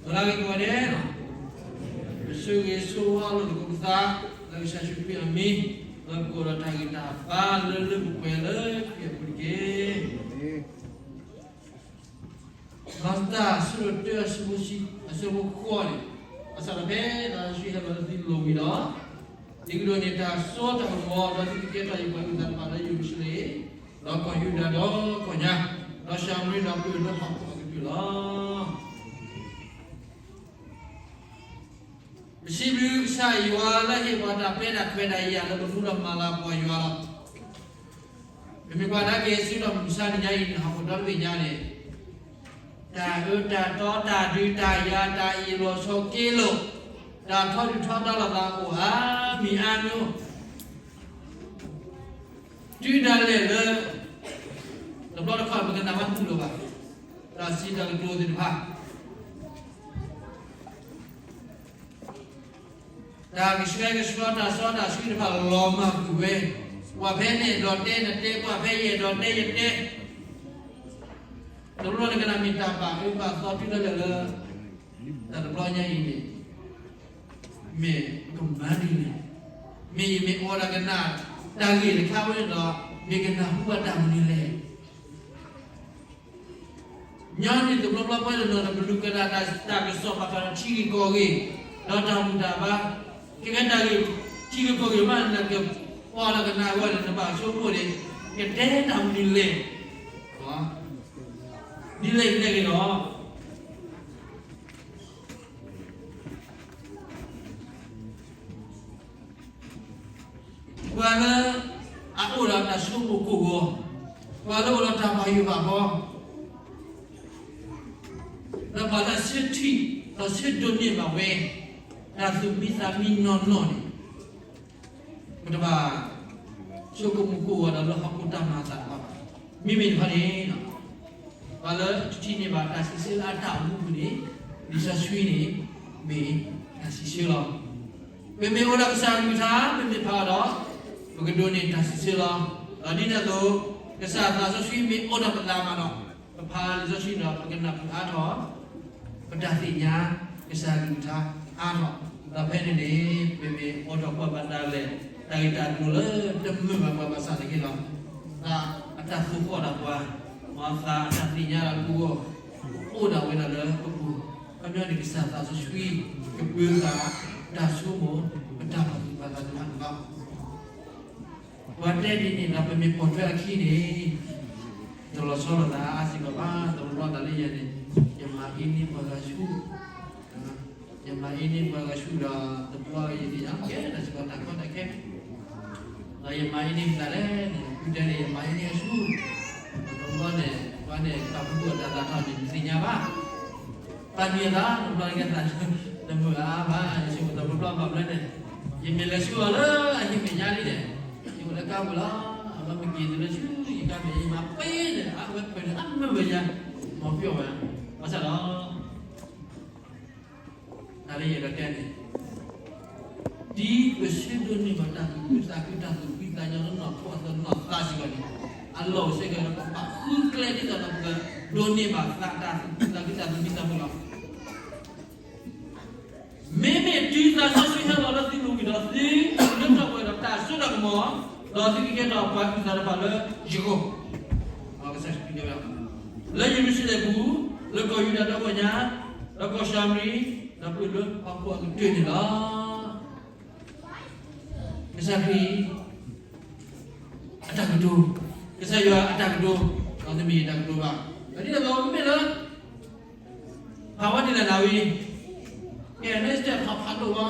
ဒီးလၢအဂ့ၤကိးဂၤဒဲး, ပဆိၣ်ဂ့ၤဆိၣ်ဝါလိာ်သကိးပသး လၢကစၢ်ယ့ၣ်ၡူးခရံာ်အမံၤ, လၢပကအိၣ်ဒီးတၢ်ဂ့ၤတၢ်ဘၣ်လၢလၢပှဲၤပှဲၤလၢခရံာ်အပူၤတက့ၢ်. မၤတၢ်အဆၢဒိၣ်တၢ အဆၢဖိဃိးန့ၣ်, ဘၣ်ဆၣ်ဒီးဖဲတၢ်စီဆှံဟဲလီၤလၢသုလိၤဝံၤဒီး, ဒ်ကဒိးန့ၢ်တၢ်စိတၢ်ကမီၤ ဒီးသုကကဲထီၣ်ယပှၤအုၣ်သးတဖၣ်လၢယရူၤၡလ့ၣ်, ဒီးကီၢ်ယူဒၤဒီးကီၢ်ညါ, ဒီးၡၤမရံဒီးပှဲၤလၢဟီၣ်ခိၣ်အကတၢၢ်လီၤ. ပစံးဘျုးကစၢ်ယွၤလၢဟ့ၣ်ပှၤတၢ်ပျဲတၢ်ခွဲးတၢ်ယာ်လၢပမူဒီးမၤလၤပှၤယွၤလီၤ. ပမ့ၢ်ကွၢ်ကဒါက့ၤဆူဒီးမုၢ်မဆါတနံၤညါအံၤန့ၣ် ဟီၣ်ခိၣ်ဒီတဘ့ၣ်ညါန့ၣ်, တၢ်အၢတၢ်သီ တၢ်ဒုးတၢ်ယၤ တၢ်အ့ၣ်လိာ်ဆိးက့လိာ်, တၢ်ထီဒုၣ်ထီဒါလိာ်သးအိၣ်အါမံၤအါမံၤ, တုၤဒၣ်လဲာ်လၢ တဘျီတခီၣ်ပကနၣ်ဘၣ်တူၢ်လိာ်ဘၣ် တၢ်စံးတၢ်ကတိၤသ့ၣ်တဖၣ်, တၢ်ကဆှဲကဆှီတၢ်စီတၢ်ဆှံတဖၣ်လီၤမၢ်ကွံာ်ဝဲ, ကွၢ်ဖဲနအဲၣ်ဒိးတဲနတဲ, ကွၢ်ဖဲယအဲၣ်ဒိးတဲယတဲ, တဘျီနကနၣ်မ့ၢ်တၢ်ဘၣ်အၢဘၣ်သီတုၤဒၣ်လဲာ်လၢ တၢ်တဘျီညါအံၤန့ၣ်, မ့ၢ်ကမၤဒ်လဲၣ်, မ့ၢ်ယမ့ၢ်အိၣ်ဒီးကနၣ်တၢ်ဂ့ၢ်တခါဝဲန့ၣ်ဒီး မ့ၢ်ကနၢ်ဟူဘၣ်တၢ်မနုၤလဲၣ်. ညီနုၢ်တဘျီဘျီပှဲၤလၢနီၢ် ပလူၤကနၣ်တၢ်ကစီၣ်ဘၣ်ဃးဒီးထံဂ့ၢ်ကီၢ်ဂ့ၢ်, ဒီးတၢ်ဘူၣ်တၢ်ဘါ, ကဲကဲတၢ်ဂ့ၢ်ထံဂ့ၢ်ကီၢ်ဂ့ၢ်မး နကပီၤဒီးကနၣ်ဝဲန့ၣ် နဘၣ်ဆိကမိၣ်န့ၣ်, ကတဲတၢ်မနုၤလဲၣ်, ဒ်လဲၣ်ဒ်လဲၣ်ဂ့ၤလီၤ. ပှၤလၢအအိၣ်ဒီးတၢ်ဆိကမိၣ်ကိၢ်ဂီၤ, ပှၤလၢအိၣ်ဒီးတၢ်ဘၣ်ယိၣ်ဘၣ်ဘီ, ဒီးပှၤလၢအဆၢထံၣ် ဒီးဆၢဒိးန့ၢ်ဘၣ်ဝဲ တၢ်သူၣ်မံသးမံနီၢ်နီၢ်န့ၣ်, ပတဘၣ်ဆိကမိၣ်ကိၢ်ဂီၤဒီးလၢဟီၣ်ခိၣ်တၢ်မၤအသးတဖၣ်ဘၣ်. မ့မ့ၢ်တခီန့ၣ် ပှၤလၢတထံၣ်န့ၢ်ဘၣ်တၢ်စံးဆၢလၢအတၢ်အိၣ်မူပူၤန့ၣ်, လံာ်စီဆှံန့ၣ် မ့ၢ်တၢ်စံးဆၢလီၤ. ပမ့ၢ်အိၣ်ဒီးကစၢ်အကလုၢ်ကထါ ပမ့ၢ်ဖးအီၤဒီး, ပကဒိးန့ၢ်တၢ်စံးဆၢလီၤ. ဒီးဒ်န့ၣ်အသိး, ကစၢ်သးစီဆှံမ့ၢ်အိၣ်ဒီးပသးမးဒီး, ပဖးလံာ်စီဆှံဒီးပကနၢ်ပၢၢ်အါထီၣ်, ပတၢ်သ့ၣ်ညါကစၢ်အကလုၢ်ကထါအါထီၣ်, ဒီးဖဲန့ၣ်န့ၣ် ပမ့ၢ်အိၣ်ထီၣ်ကွၢ်ဘၣ်တၢ်လဲၣ်, တၢ်ဂ့ၢ်တၢ်ကျိၤလၢတမုာ်ဘၣ်ပှၤဘၣ်ဆၣ်သနာ်က့ဒီး, အတၢ်သူၣ်ဃီၣ်ဒၣ်ပှၤ, မ်အသးအတၢ်သ့ၣ်ညါလၢပဂီၢ်, အိၣ်ဒၣ်ဝဲဒၣ်လၢပပူၤ, ခီပညီန့ၣ် ကစၢ်သးစီဆှံ ကပၢၤဃာ်တၢ်ဆိကမိၣ်, ပတၢ်ပာ်သူၣ်ပာ်သးသ့ၣ်တဖၣ်န့ၣ်လီၤ. ပှၤတဲဒ်န့ၣ်ဒီး ပမ့ၢ်ပိာ်ထွဲအခံန့ၣ်, တလီၤဆီလိာ်သးအါစ့ၢ်ကီးဘၣ်. တဘျီဘျီတၢ်လၢယၤန့ၣ်, ယမၤအ့န့ၢ်ပှၤဂၤဆူၣ်, ယမၤအ့န့ၢ်ပှၤဂၤဆူၣ်ဒီး တဘျီယသ့ၣ်ညါကဲတၢ်စ့ၢ်ကီးတၢ်ကီတၢ်ခဲ, ဒီးယမၤအ့န့ၢ်မတၤလဲၣ်န့ၣ်, ဖုတဲန့ၣ် ယမၤအ့န့ၢ်အဆူၣ်, တဘျီန့ၣ် ပှၤန့ၣ် ပာ်ဖှိၣ်အတၢ်သးထီၣ်န့ၣ် တသ့ၣ်ညါဘၣ်. ပာ်နံၤအသး တဘျီန့ၣ်ကဲသး, တမုာ်အါဘၣ်, ယဆိကမိၣ်တဘျီဘျီဘၣ်မနုၤလဲၣ်, ယမ့ၢ်လဲၤဆူအီၤလၢအဟံၣ်မဲာ်ညါလံန့ၣ်, ယအိၣ်လၢကါပူၤလီၤ, အဝဲမ့ၢ်က့ၤတုၤလၢဆူယကါမဲာ်ညါ ယမၤပှဲၤန့ၣ် အဝဲပှဲၤန့ၣ် အမုာ်မဲာ်ညါ, မ်ပျီၢ်ဝဲ, ဘၣ်ဆၣ်ဒီး တၢ်လၢယအဲၣ်ဒိးတဲန့ၣ်, ဒ်ပဆၢဒိးန့ၢ်ဘၣ်တၢ်သူၣ်ခုသးခု တၢ်သူၣ်ဖှံသးညီလၢနီၢ်ခိအသိးနီၢ်သးစ့ၢ်ကီးန့ၣ်, အလီၢ်အိၣ်စ့ၢ်ကီးလၢပဘၣ်ဃုကျဲဒ်သိးဒီးပကဒိးန့ၢ်ဘၣ်သးတၢ်သူၣ်ဖှံသးခု တၢ်သူၣ်ဖှံသးညီလီၤ. မ့မ့ၢ်တုၤသးစီဆှံဟဲလီၤလၢသုလိၤဝံၤဒီး သုကဒုးထီၣ်ပှဲၤဒီးတၢ်စိတၢ်ကမီၤ, ဒီးသုကကဲထီၣ်ပှၤအုၣ်သးတဖၣ်လၢယဂီၢ်, လၢယရူၤၡလ့ၣ်ပူၤ, လၢကီၢ်ယူဒၤဒီးကီၢ်ညါ, ဒီးကီၢ်ၡၤမရံ, ဒီးပှဲၤလၢဟီၣ်ခိၣ်အကတၢၢ်န့ၣ်လီၤ. ကစၢ်ခရံာ်အတၢ်ကတိၤ, ကစၢ်ယွၤအတၢ်ကတိၤ, ဒီးတမ့ၢ်ယတၢ်ကတိၤဘၣ်. ဒ်န့ၣ်အသိး မ့မ့ၢ်လၢ ဖးဝဲဒ်လဲၣ်နၤဝံၤ, ကဲ next step ဖးဖးဒိၣ်ဝဲ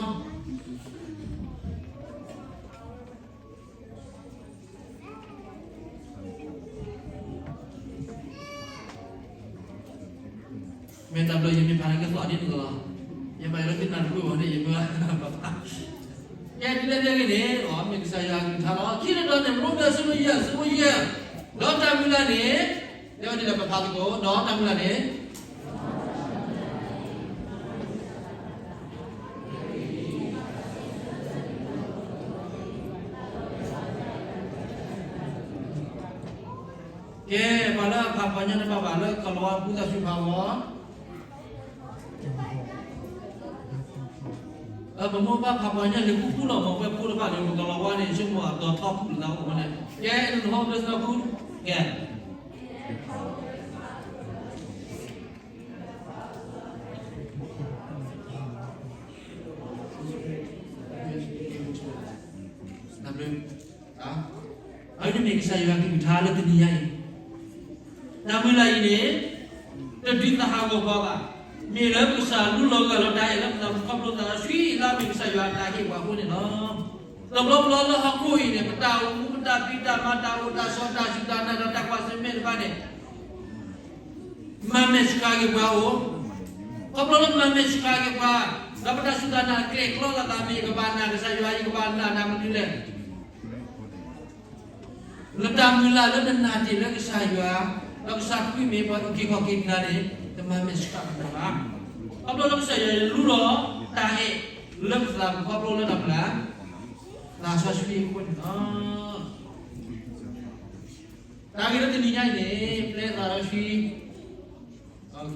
မ့ၢ်တၢ်ဘျီယမ့ၢ်ဖးန့ၣ်ကသီၣ်ဒ်န့ၣ်လီၤ, ယဘၣ်ယလၢသုနၢ်တပၢၢ်ဘၣ်န့ၣ် ယမ့ၢ်ဘၣ်, ကဲဒ်လဲၣ်ဒ်လဲၣ်ဂ့ၤန့ၣ် မ့ၢ်ကစၢ်ယွၤအကလုၢ်ကထါလီၤ. ခံတတီၤန့ၣ် ရိမ့ၤအဆၢဒိၣ်ယဲၢ် အဆၢဖိယဲၢ်, ဒီးတၢ်မုၢ်လၢ်န့ၣ်, တဲဝဲဒ်လဲၣ်ပဖးသကိး, ဒီးတၢ်မုၢ်လၢ်န့ၣ် ကဲ, ပှၤလၢအဖးပှၤညါတဘၣ်ဘၣ်လၢကလီၤဝါ ပူသးဆူဖးဝီၤ, ပမိၢ်ပၢ်ဖးပှၤညၣ်လၢကူကူၣ်လီၤမၤဝဲဖိတဖၣ်န့ၣ် ပကလီၤဝါန့ၣ် ဆိကမိၣ်အတီၤထီၣ်ကူၣ်လၢသးအိၣ်ဝဲန့ၣ် ကဲ နဟီၣ်ဘျၢသရၣ်ကူၣ် ကဲ အဝဲန့ၣ်မ့ၢ်ကစၢ်ယွၤကလုၢ်ကထါလၢတနံၤညါအံၤ, တၢ်မုၢ်လၢ်အံၤန့ၣ် တဒုးသဟးဂီၤပှၤဘၣ်. မ့ၢ်လၢပကစၢ်လူလီၤဂာ်လီၤတၢ်အဲၣ်လၢပသး ခီဖျိသးစီဆှံလၢအမ့ၢ်ကစၢ်ယွၤအတၢ်ဟ့ၣ်ပှၤအဃိန့ၣ်လီၤ. တဘျီဘျီလၢဟီၣ်ခိၣ်အံၤန့ၣ် ပတၢ်အိၣ်မူ ပတၢ်ဖံးတၢ်မၤ တၢ်အိၣ်တၢ်ဆိး တၢ်စူၢ်တၢ်နာ်ဒီးတၢ်ကွၢ်ဆၢၣ်မဲာ်တဖၣ်န့ၣ် မၤမဲာ်ဆှးက့ၤပှၤအိၣ်, ခီဖျိလၢမၤမဲာ်ဆှးက့ၤပှၤ, ဒီးပတၢ်စူၢ်တၢ်နာ်ကျဲကျီသးသး မ့ၢ်ယကဘၣ်နာ်ကစၢ်ယွၤ ယကဘၣ်နာ်တၢ်မနုၤလဲၣ်. လၢတၢ်မုၢ်လၢ်လၢနနာ်တ့ၢ်လၢကစၢ်ယွၤ, ဒီးကစၢ်ခရံာ်မ့ၢ်ပှၤအုၣ်က့ၤခီၣ်က့ၤနၤန့ၣ် တမၤမဲာ်ဆှးက့ၤနၤဘၣ်. ခီဖျိလၢကစၢ်ယွၤလူလီၤတၢ်အဲၣ်လၢပသး ခီဖျိလၢတၢ်မနုၤလဲၣ်, သးစီဆှံအဃိန့ၣ်လီၤ. တၢ်ဂ့ၢ်လၢတနံၤညါအံၤန့ၣ် ပျဲသးစီဆှံ,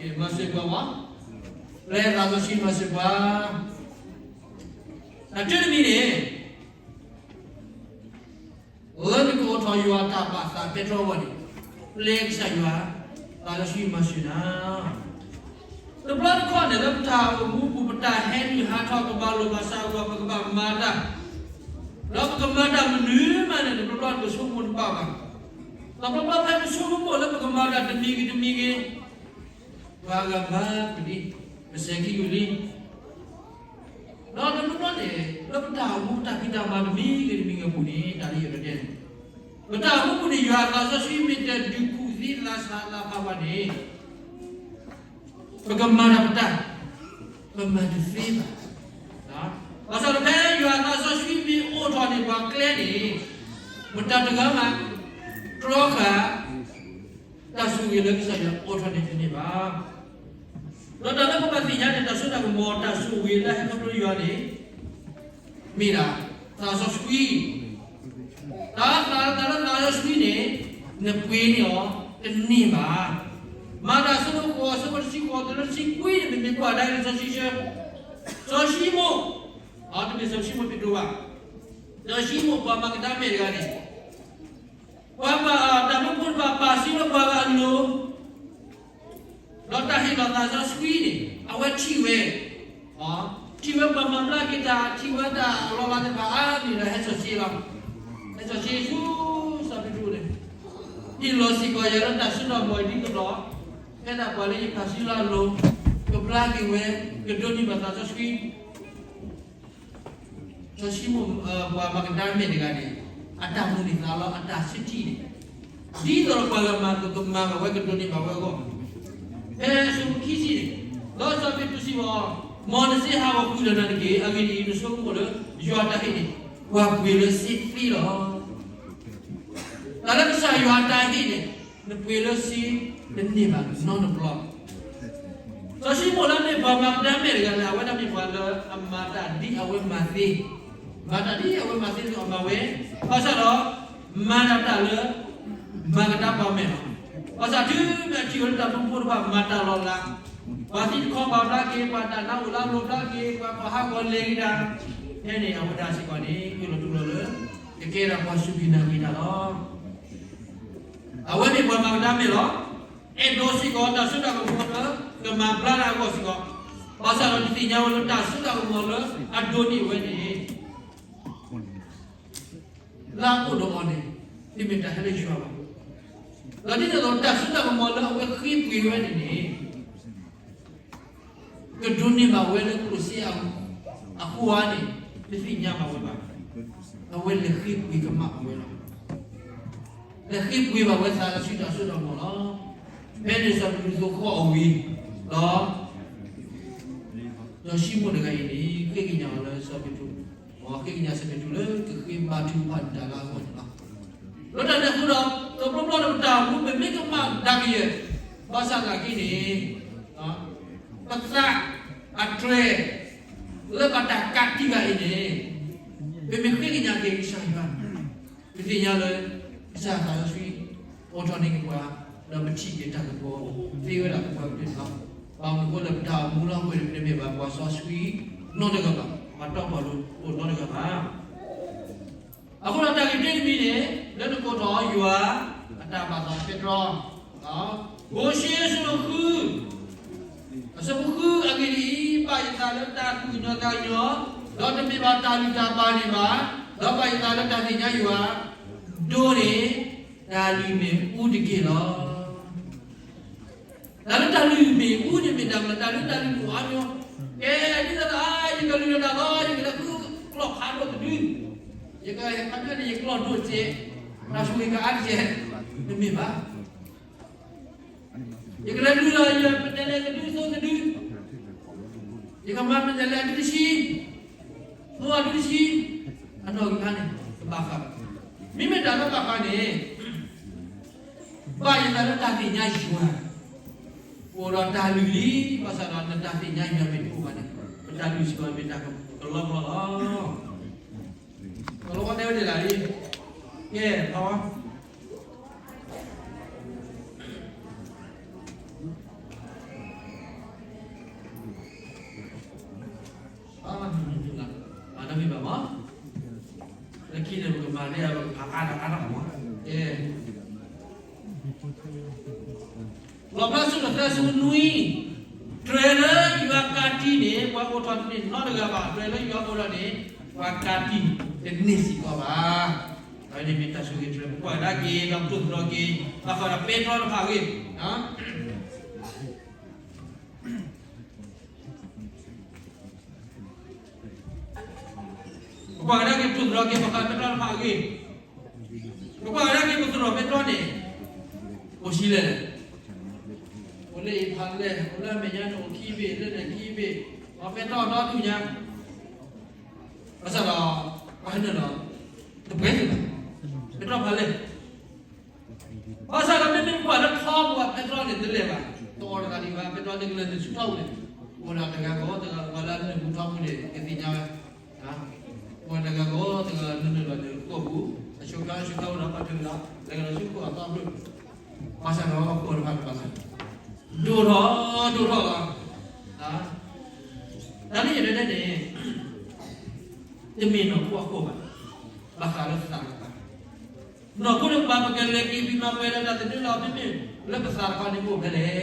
မၤစၢၤပှၤ, ပျဲသးစီဆှံမၤစၢၤပှၤ, တၢ်တမံၤန့ၣ် လၢနကအိးထီၣ်ယွၤအတၢ်ဘၣ်သးပဲတြီအဂီၢ်န့ၣ်, ပျဲကစၢ်ယွၤ, သးစီဆှံမၤစၢၤနၤ. တဘျီတခီၣ်န့ၣ် လၢပတၢ်အိၣ်မူပူၤ ပတၢ်ဟဲနုာ်ဟးထီၣ် ကဘၣ်လိာ်ဘၣ်စးအဂီၢ် ပကဘၣ်မၤတၢ်, ဒီးပကမၤတၢ်မနုၤမးန့ၣ် တဘျီဘျီပဆိကမိၣ်တဘၣ်ဘၣ်. ဒီးတဘျီဘျီဖဲပဆိကမိၣ်လၢပကမၤတၢ်တမံၤဂ့ၤတမံၤဂ့ၤ ပှၤဂၤမၤပဒံး, ပစဲၤခံဂုာ်လံ. ဒီးတဘျီဘျီန့ၣ် လၢပတၢ်အိၣ်မူတၢ်ဖံးတၢ်မၤတမံၤဂ့ၤတမံၤဂ့ၤအပူၤန့ၣ် တၢ်လၢယအဲၣ်ဒိးတဲန့ၣ်, ပတၢ်အိၣ်မူပူၤန့ၣ် ယွၤအသးစီဆှံမ့ၢ်တဒုးကူၣ်သံသးဆးသးဖးဘၣ်န့ၣ် ပကမၤတၢ်ပတၢ်, ပမၤတသ့ဘၣ်. ဘၣ်ဆၣ်ဒီးဖဲယွၤအသးစီဆှံမ့ၢ်အိၣ်ထီၣ်န့ၢ်ပှၤကျဲန့ၣ်, ပတၢ်တဂၤမး တြီဃာ် တၢ်ဆိၣ်ဂ့ၤလၢကစၢ်ယွၤအိးထီၣ်န့ၢ်တန့ၢ်ဘၣ်. ဒီးတၢ်လၢပဘၣ်သ့ၣ်ညါန့ၣ် တၢ်စိတၢ်ကမီၤ တၢ်ဆိၣ်ဂ့ၤလၢဟဲခီဖျိလၢယွၤန့ၣ် မ့ၢ်ဒၣ် သးစီဆှံ, တၢ်သးလၢသးစီဆှံန့ၣ် နပှ့ၤန့ၢ်အီၤတန့ၢ်ဘၣ်. မၤတၢ်အဆၢဒိၣ်ဃိး အဆၢဖိတဆံဃိးတုၤလၢတဆံခွံန့ၣ် မ့မ့ၢ်ကွၢ်ဒၣ်လံာ်စီဆှံဆၢ, စီၤၡံမိၣ်, တမ့ၢ်စီၤၡံမိၣ်ပ့းတရူးဘၣ်, စီၤၡံမိၣ်ပှၤမၤကဒါမဲာ်တဂၤန့ၣ် ပှၤဘၣ်တၢ်မၢဖိတဖၣ်ပာ်စုလၢပှၤဂၤအလိၤ, ဒီးတၢ်ဟ့ၣ်လီၤသးစီဆှံန့ၣ် အဝဲထံၣ်ဝဲ, ထံၣ်ဝဲပှၤမၤဘျါက့ၤတၢ် ထံၣ်ဝဲတၢ်အလီၢ်လၤသ့ၣ်တဖၣ်အါမံၤဒီးဟဲစီၤၡံလီၤ. ဟဲစီၤၡံဆူစီၤပ့းတရူးန့ၣ်, ဟ့ၣ်လီၤစ့ၢ်ကီးယၤလၢတၢ်စိတၢ်ကမီၤအံၤဒ်သိးဒီး ဖဲဒၣ်ပှၤလၢယပာ်စုလၢအလိၤ, ကဘျါက့ၤဝဲ, ကဒိးန့ၢ်ဘၣ်သးစီဆှံ စီၤၡံမိၣ် ပှၤမၤကဒါမဲာ်တဂၤန့ၣ် အတၢ်မုၢ်န့ၢ်သးလီၤ အတၢ်ဆၢထံၣ်န့ၣ်, ဒ်သိးဒီးပှၤဂၤမၤကမၤဘၣ်ဝဲ ကဒိးန့ၢ်ဘၣ်ဝဲအဂီၢ်, ဖဲအဆၢဖိခံဆံန့ၣ်, ဒီးစီၤပ့းတရူးစံးဘၣ်အီၤ, မ်နစ့ဟးဂီၤကွံာ်ဒီးနၤတက့ၢ်. အဂ့ၢ်ဒ်အံၤ, နဆိကမိၣ်လၢယွၤအတၢ်ဟ့ၣ်န့ၣ် ပှၤပှ့ၤလၢစ့သ့လီၤ. တၢ်လၢကစၢ်ယွၤအတၢ်ဟ့ၣ်န့ၣ် နပှ့ၤလၢစ့တန့ၢ်ဘၣ်နီတဘျီ. စီၤၡံမိၣ်လၢမ့ၢ်ပှၤမၤကဒါမဲာ်တဂၤန့ၣ် အဝဲဒၣ်မ့ၢ်ပှၤလၢအမၤတၢ်ဒ်အဝဲမၤသ့, မၤတၢ်ဒ်အဝဲမၤသ့န့ၣ်အမၤဝဲ, ဘၣ်ဆၣ်ဒီး မၤတၢ်တၢ်လၢ မၤကဒါပှၤမဲာ်လီၤ. ဘၣ်ဆၣ်တုၤမ့ၢ်အထံၣ်ဝဲလၢတၢ်မၢဖိတဖၣ်မၤတၢ်လီၤလး, ပှၤသံတခီပၤဘျါက့ၤ, ပှၤတၢ်နါအိၣ်လၢအလိၤဘျါက့ၤ, ပှၤကီၢ်ဟးဂီၤလဲၤက့ၤတၢ်, ဖဲန့ၣ်အဝဲဒၣ်စ့ၢ်ကီးန့ၣ် ကလီၤတူၢ်လီၤလၢ ကကဲဒၣ်ပှၤစူၢ်က့ၤနာ်က့ၤတၢ်လီၤ. အဝဲမ့ၢ်ပှၤမၤကဒါမဲာ်လီၤ. အဲၣ်ဒိးစ့ၢ်ကီးတၢ်စိတၢ်ကမီၤလၢ ကမၤဘျါလၢအဂီၢ်စ့ၢ်ကီး, ဘၣ်ဆၣ်ဒီးပသ့ၣ်ညါဝဲလၢတၢ်စိတၢ်ကမီၤလၢအဒိးန့ၢ်ဝဲန့ၣ် လၢအအိၣ်ဒီးအီၤန့ၣ် တမ့ၢ်တၢ်ဟဲလၢယွၤဘၣ်. ဒီးဒ်သိးဒီးတၢ်စိတၢ်ကမီၤလၢအဝဲဃ့ပှ့ၤဝဲန့ၣ်န့ၣ် ကဒိးန့ၢ်ဘၣ်ဝဲလၢကျိၣ်စ့အဃိဧါန့ၣ် တသ့ၣ်ညါဘၣ်ဝဲဘၣ်. အဝဲလဲၤဃ့ပှ့ၤကမၣ်ဝဲလီၤ. လဲၤဃ့ပှ့ၤဘၣ်ဝဲသးစီဆှံတၢ်စိတၢ်ကမီၤလီၤ. ဖဲန့ၣ်စီၤပ့းတရူးသိၣ်ဃီၣ်အီၤဝံၤဒီး စီၤၡံမိၣ်တဂၤအံၤန့ၣ် ဃ့ကညးအီၤလၢစီၤပ့းတရူး, ဃ့ကညးစီၤပ့းတရူးလၢကဃ့ဘါထုကဖၣ်တၢ်လၢအဂီၢ်န့ၣ်လီၤ. လၢတၢ်န့ၣ်အဃိဒီး တဘျီဘျီဒီးပတၢ်အိၣ်မူပမ့ၢ်ကမၣ်ဒၣ်ကယဲၢ်, ဘၣ်ဆၣ်သနာ်က့န့ၣ် ပသးအတြဲၤ လၢပတၢ်ကးတံာ်ဘၣ်အံၤန့ၣ် ပမ့ၢ်ဃ့ကညးက့ၤကစၢ်ယွၤ ပသ့ၣ်ညါလၢ ကစၢ်သးစီဆှံ အိးထီၣ်န့ၢ်က့ၤပှၤ ဒီးပထံၣ်က့ၤတၢ်ကပီၤသ့ဝဲဒၣ်ပပှၤကလုာ်လီၤ. ဘၣ်မနုၤအဃိလၢပတၢ်အိၣ်မူလၢဟီၣ်ခိၣ်န့ၣ် ပတမ့ၢ်ဘၣ်ပှၤစီဆှံနီတဂၤဘၣ်. ပှၤတီၢ်ပှၤလိၤအိၣ်နီတဂၤဘၣ်. အဃိဒီးတၢ်ဂ့ၢ်တမံၤန့ၣ် လၢနကိးထီၣ်ယွၤအတၢ်ဘၣ်သးပဲတြီ, ကိၣ်ၡ့အဆၢဒိၣ်ဃု, အဆၢဖိဃုအဂ့ၢ်ဒ်အံၤ, ဘၣ်ယသးလၢတၢ်သူၣ်ကညီၤသးကညီၤ, ဒီးတမ့ၢ်ဘၣ်တၢ်လုၢ်တၢ်ပာ်န့ၣ်ဘၣ်, ဒီးဘၣ်ယသးလၢတၢ်သ့ၣ်ညါယွၤ, ဒိၣ်န့ၣ် တၢ်လုၢ်မ့ၣ်အူတက့ၢ်လီၤ. တၢ်လၢတၢ်လုၢ်မ့ၣ်အူန့ၣ်မ့ၢ်တၢ်မနုၤလဲၣ်, တၢ်လၢတၢ်လုၢ်မ့ၣ်အူအါမံၤ, ကဲ, ဒ်သိးသး ယကလုၢ်လီၤတၢ်လီၤ, ယကလဲၤဃုကျီၢ်ဖးဒိၣ်တဒု, ယကဟဲခီဖျိန့ၣ် ယကျီၢ်ဒိၣ်စဲး, တၢ်ဆိၣ်ဂ့ၤကအါတက့ၢ်, တမ့ၢ်ဘၣ်. ယကလဲၤလုၢ်လီၤ ယပတဲလဲၤကဒုသိတဒု, ယကမၤပတဲလဲၤအဒုတဆံ, သိအဒုတဆံ, အနီၢ်ဂံၢ်ခါန့ၣ် ကဘၣ်ဃး, မ့မ့ၢ်တၢ်လၢဘၣ်ဃးန့ၣ် ဘၣ်ယသးလၢတၢ်သ့ၣ်ညါယွၤ, အိၣ်ဒီးတၢ်လုၢ်လံ, ဘၣ်ဆၣ်ဒီးနတၢ်သ့ၣ်ညါယွၤမ့ၢ်တအိၣ်ဘၣ်န့ၣ် ပတၢ်လုၢ်စ့ၢ်ကီးမ့ၢ်တၢ်ကလီကလီလီၤ. ကလီကလီတဲဝဲဒၣ်လံ, ကဲ, ဖးဝါ အါ, မၤတမ့ၢ်ဘၣ်မး, လၢခံန့ၣ် ပကမၤန့ၢ် ပကဖးအါဒီးအါထီၣ်မး, ကဲ, လီၣ်ဖျါ အဆၢဒိၣ်သၢ အဆၢဖိနွံ, တြဲၤလၢယွၤကးတံာ်န့ၣ် ပှၤအိၣ်ထီၣ်တန့ၢ်နီတဂၤဘၣ်, တြဲၤလၢယွၤအိၣ်ဒီးန့ၣ် ပှၤကးတံာ်တန့ၢ်စ့ၢ်ကီးဘၣ်. အဝဲန့ၣ်မ့ၢ်တၢ်ဆိၣ်ဂ့ၤတြဲၤ, ပကွၢ်ကဒါက့ၤ ဒီးပတိၢ်သတြီၤက့ၤ ဘၣ်ဃးဒီးပဲတြီတဖၣ်အဂ့ၢ် ပကွၢ်ကဒါက့ၤ ပတိၢ်သတြီၤက့ၤ ဘၣ်ဃးပဲတြီတဖၣ်အဂ့ၢ်, ပကွၢ်ကဒါက့ၤ ပသရိာ်ပဲတြီန့ၣ် အိၣ်ဆံးလဲၣ်, အိၣ်လၢအံၤဖးလဲၢ်, အိၣ်လၢအမဲာ်ညါန့ၣ်အိၣ်ခံဘ့ၣ်, လၢန့ၣ်ခံဘ့ၣ်, ဒီးပဲတြီဒီဒူၣ်ညါ, ဘၣ်ဆၣ်ဒီး ပှၤဟဲနုာ်လီၤ တပှဲၤသ့ၣ်ဘၣ်, ပဲတြီဖးလဲၢ် ဘၣ်ဆၣ်ဒီးမ့မ့ၢ်ပကွၢ်လၢထီပူၤ ပဲတြီန့ၣ်တလဲၣ်ဘၣ်, တအီၣ်တဂၤဒံးဘၣ်, ပဲတြီန့ၣ်ကလဲၤနုာ်ဆူထီပူၤန့ၣ်, အိၣ်ဒၣ်တဂၤဂီၢ်တဂၤ ပှၤလၢအနုာ်ပူၤထီပူၤန့ၣ် ကသ့ၣ်ညါဝဲ, အိၣ်တဂၤဂီၢ်တဂၤနုာ်နုာ်လီၤန့ၣ် ကီၢ်ပူၤ, အဆိးကါအဆိးကါအိၣ်ဒီးပှၤထုးလီၤ, လဲၤကဒီးဆူခိၣ်အသီဖျၢၣ်, ဘၣ်ဆၣ်ဒီးကီၢ်တဖၣ်တဘၣ်ဆၣ်, ဒိၣ်ထီၣ်ဒိၣ်ထီၣ်လီၤ, တၢ်န့ၣ်ယတဲန့ၣ် တမ့ၢ်နီၢ်ခိအဃိဘၣ်, ဘၣ်ဃးလၢသးတကပၤ, နီၢ်ခိတကပၤ ပကလဲၤက့ၤပမၤပှဲၤဒီးတၢ်သဘျ့လီၤ, မ့မ့ၢ်လၢပသးတခီန့ၣ်အိၣ်ဖဲလဲၣ်.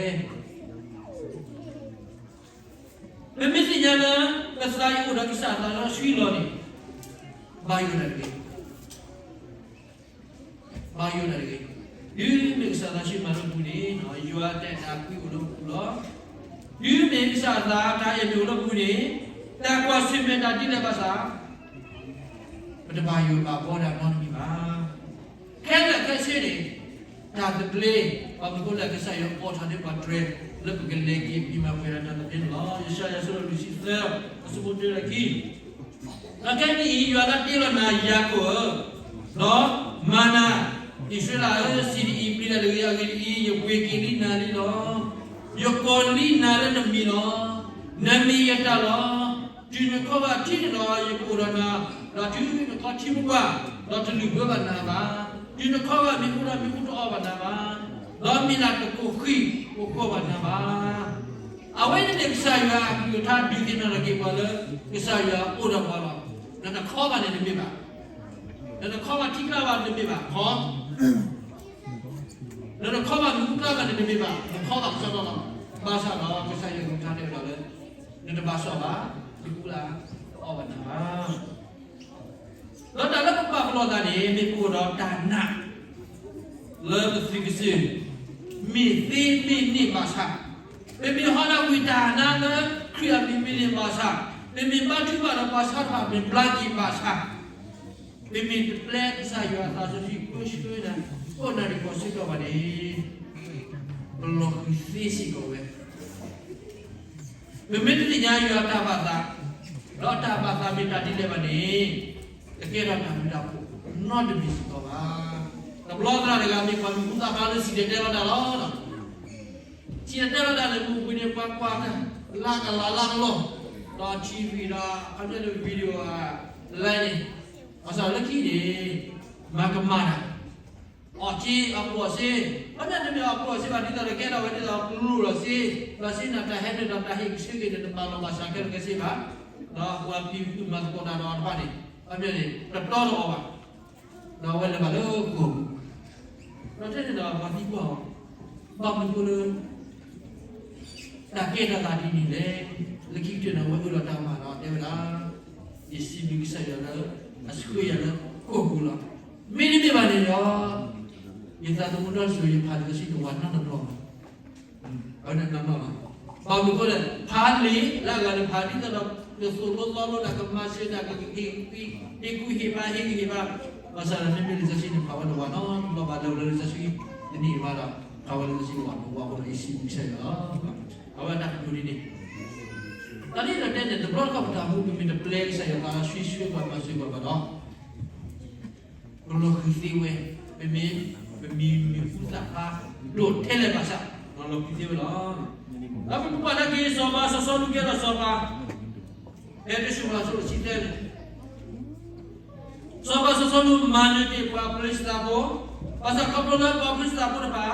ပမ့ၢ်သ့ၣ်ညါလၢ ပသးအံၤအိၣ်ဒီးကစၢ်အသးစီဆှံလီၤန့ၣ်, ဘၣ်ယိၣ်တၢ်တဂ့ၤ, ဘၣ်ယိၣ်တၢ်တဂ့ၤ, တုၤမ့ၢ်ကစၢ်သးဆှံမၤလၢပူၤန့ၣ် ယွၤအတၢ်အဲၣ်တၢ်ကွံအိၣ်လၢပပူၤလီၤ. တုၤမ့ၢ်ကစၢ်အသးတၢ်အဲၣ်မ့ၢ်အိၣ်လၢပူၤန့ၣ် တၢ်ကွၢ်ဆၢၣ်မဲာ်တၢ်ဒ်လဲၣ်ဘၣ်ဆၣ် ပတဘၣ်ယိၣ်ဘၣ်ဘီဒၣ်နီတမံၤဘၣ်. ခဲလၢာ်ခဲဆ့န့ၣ် တၢ်သဘျ့ ဘၣ်မနုၤအဃိလဲၣ် ကစၢ်ယွၤအိးထီၣ်န့ၢ်ပှၤတြဲၤ လၢပကလဲၤက့ၤပမၤပှဲၤဒီးတၢ်သဘျ့န့ၣ်လီၤ. ယၡါယၤ အဆၢဒိၣ်လွံၢ်ဆံသၢ အဆၢဖိတၢဒီးခံ ဒီးခဲကနံၣ်အံၤ ယွၤလၢတ့လီၤနၤ ယၤကိာ်ဧၢ, ဒီးမၤနၤ အံၣ်စရ့လးဧၢ, စံးဒ်အံၤ, ပျံၤတၢ်တဂ့ၤ, အဂ့ၢ်ဒ်အံၤ, ယပှ့ၤက့ၤလံနၤလံလီၤ. ယကိးလံနၤလၢနမံၤလီၤ. နမ့ၢ်ယတၢ်လီၤ. တုၤနခီဘၣ်ထံန့ၣ်ဒီး ယကအိၣ်ဒီးနၤ, ဒီးတုၤနခီထံမူဘၣ်, ဒီးတလုၢ်ဘၢဘၣ်နၤဘၣ်. တုၤနခီဘၣ်မ့ၣ်အူဒီး မ့ၣ်အူတအီၣ်ဘၣ်နၤဘၣ်, ဒီးမ့ၢ်ဒၣ်တကိးဃံၤအိၣ်ဃီဘၣ်နၤဘၣ်. အဝဲန့ၣ်န့ၣ် ကစၢ်ယွၤအကလုၢ်ကထါ ဒုးသ့ၣ်နီၣ်ထီၣ်က့ၤပှၤလၢ ကစၢ်ယွၤအိၣ်ဒီးပှၤလီၤ. နတခီဘၣ်န့ၣ်တမ့ၢ်ဘၣ်, နတခီဘၣ်ထံကျါဘၣ်တမ့ၢ်ဘၣ်, ခီ နတခီဘၣ်မ့ၣ်အူကျါဘၣ်န့ၣ်တမ့ၢ်ဘၣ်, နခီဘၣ်ကစီဒီလီၤ. ဘၣ်ဆၣ်ဒီး ကစၢ်ယွၤအကလုၢ်ကထါတဲဝဲဒၣ်လၢ နတဘၣ်စီၣ်ဘၣ်, မ့ၣ်အူလၢအီၣ်ဘၣ်နၤဘၣ်. ဒီးတၢ်လၢပပာ်ပနီၣ်သးန့ၣ် မ့ၢ်ပအိၣ်ဒီးတၢ်နာ် လၢပသုးကစၢၢ် မ့ၢ်သ့မ့ၢ်န့ၢ်ဘၣ်ဆၣ်, ပမ့ၢ်ဟီဒၣ်ဝံၤတၢ်နါလၢခရံာ်အမံၤမ့ၢ်န့ၢ်ဘၣ်ဆၣ်, ပမ့ၢ်ဘါထုကဖၣ်ဒီးပှၤဆါတဖၣ်မ့ၢ်ဘျါက့ၤဘၣ်ဆၣ်, ပမ့ၢ်တပျဲကစၢ်ယွၤအသးစီဆှံ ပၢဆှၢနၤ ကိးနၤဒံးကီၢ်စ့ၢ်ကီးဘၣ်န့ၣ်, ပလီၤဃံၤသ့စ့ၢ်ကီးဝဲ ပမ့ၢ်တသ့ၣ်ညါယွၤအတၢ်ဘၣ်သး, ဒီးတၢ်ဘၣ်သးမ့ၢ်တၢ်ဒ်လဲၣ်ဘၣ်န့ၣ်, တကဲထီၣ်တၢ်ဘျုးတၢ်ဖှိၣ်နီတမံၤစ့ၢ်ကီးဘၣ်. တဘျီသရၣ်တဂၤမ့ၢ်ပှၤမံၤဟူသၣ်ဖျါလၢစံၣ်တဲၤတဲလီၤတၢ်လီၤ. စံၣ်တဲၤတဲလီၤတၢ်န့ၣ် မုၢ်ဘှံးန့ၣ် ပှၤကွၢ်တၢ် လါကလၤလါကလီ, ဒီး ထံၣ်ဝံၤဒီး အခီပညီလၢ video အ live န့ၣ်, ဘၣ်ဆၣ်လၢခံန့ၣ် မၤကမၣ်တၢ် အီၣ်က့ၤအီၣ်ကျိၣ်စ့, ဘၣ်မနုၤတမ့ၢ်အီၣ်ကျိၣ်စ့ဘၣ် ဒ်သိးဒီးကဲထီၣ်ဝဲဒ်သိးကျိၣ်စ့, ဘၣ်ဆၣ်န့ၣ်တၢ်ဟဲနုာ်ဒီးတၢ်ဟ့ၣ်ကဆၢက့ၤန့ၣ် တဘၣ်လီၤဘၣ်စးခဲလၢာ်ခဲဆ့ဘၣ်. ဒီးပှၤဖံးဃုာ်မၤသကိးတၢ်ဒီးအီၤတဖၣ်န့ၣ် အမ့ၢ်န့ၣ် တတီဒီးအီၤဘၣ်. ဒီးအဝဲလဲၤဘၣ်လၢဃိာ်ပူၤ, ဒီးထဲန့ၣ်ဒီးပှၤသံကွၢ်အီၤ, ဘၣ်မနုၤဃိလၢ တၢ်ကဲထီၣ်သးဒ်န့ၣ်လဲၣ်. လၢခံကတၢၢ်န့ၣ် အဝဲအၢၣ်လီၤတၢ်မၤဒီးတဲဝဲဒၣ်, ယစံးဘျုးကစၢ်ယွၤလၢ အဆှၢယၤလၢဃိာ်ပူၤလီၤ. မ့တမ့ၢ်ဘၣ်န့ၣ်ဒီး ယသးသမူနီၢ်တစိၤ ယဖးလံာ်စီဆှံတဝးနီတဘျီဘၣ်. အဝဲန့ၣ်နီၢ်နီၢ်လီၤ. ဘၣ်မနုၤအဃိလဲၣ်, ဖးလံာ်လၢအဂၤန့ၣ် ဖးဒ်သိးဒီး ကသိၣ်လိသီလိတၢ် ကမၤစၢၤတၢ် ကဟ့ၣ်ကူဟ့ၣ်ဖး ဟ့ၣ်ဂံၢ်ဟ့ၣ်ဘါ, ဘၣ်ဆၣ်ဒီးမ့မ့ၢ်လံာ်စီဆှံန့ၣ် ဖးဝဲတဝးနီတဘျီဘၣ် လၢလံာ်စီဆှံတနံၣ်ဘၣ်ဒီး ဖးဝဲလံာ်စီဆှံတဝးအဃိဒီး ယစံးဘျုးကစၢ်ယွၤလီၤ. အဝဲတၢ်ကတိၤဒ်န့ၣ်, တၢ်န့ၣ်ဒီးတဲန့ၣ် တဘျီတခီၣ်ပတၢ်မူ ပမ့ၢ်တပျဲကစၢ်ယွၤအသး ဆှံဆှံပှၤမၤစၢၤပှၤဘၣ်ဒီး ပလီၤဃံၤသ့ဝဲ, ပမ့ၢ်, ပမ့ၢ်မံၤဟူသၣ်ဖျါဒိၣ်ထဲလဲၣ်ဘၣ်ဆၣ် ပလီၤဃံၤသ့ဝဲလီၤ. ဒီးပကကွၢ်ကဒါက့ၤ စီၤပၤစီၤစီလူးကဲထီၣ်စီၤပၤ, ဖဲတၢ်စံးထီၣ်ပတြၢၤအဆၢဒိၣ်တဆံသၢန့ၣ်, စီၤပၤစီၤစီလူးမၤနၢၤတ့ၢ်ပှၤဖလ့ၡသးဖိ, ဘၣ်ဆၣ်ခီဖျိလၢပှၤဖလ့ၡသးဖိတဖၣ်